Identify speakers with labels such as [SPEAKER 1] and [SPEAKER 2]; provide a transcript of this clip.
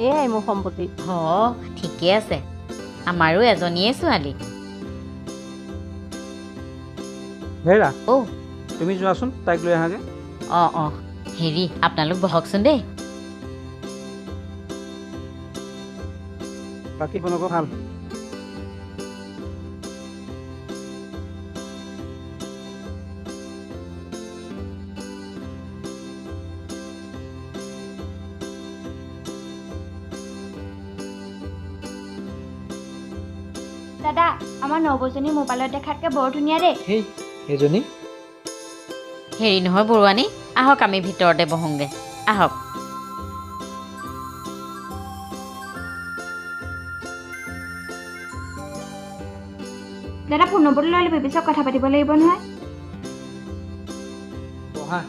[SPEAKER 1] এয়াই মোৰ সম্পত্তি।
[SPEAKER 2] অঁ, ঠিকে আছে, আমাৰো এজনীয়ে ছোৱালী।
[SPEAKER 3] হেৰা।
[SPEAKER 2] অ'।
[SPEAKER 3] তুমি যোৱাচোন, তাইক লৈ আহাগৈ।
[SPEAKER 2] অঁ অঁ, হেৰি আপোনালোক বহকচোন দেই।
[SPEAKER 3] বাকী আপোনালোকৰ ভাল?
[SPEAKER 4] দাদা, আমাৰ নবৌজনী মোবাইলত দেখাতকৈ বৰ ধুনীয়া দেই।
[SPEAKER 5] হেই, সেইজনী।
[SPEAKER 2] হেৰি নহয় বৰুৱানী, আহক আমি ভিতৰতে বহোঁগৈ, আহক।
[SPEAKER 4] দাদা, ফোন নম্বৰটো লৈ ল'বি, পিছত কথা পাতিব লাগিব নহয়।
[SPEAKER 5] বহা।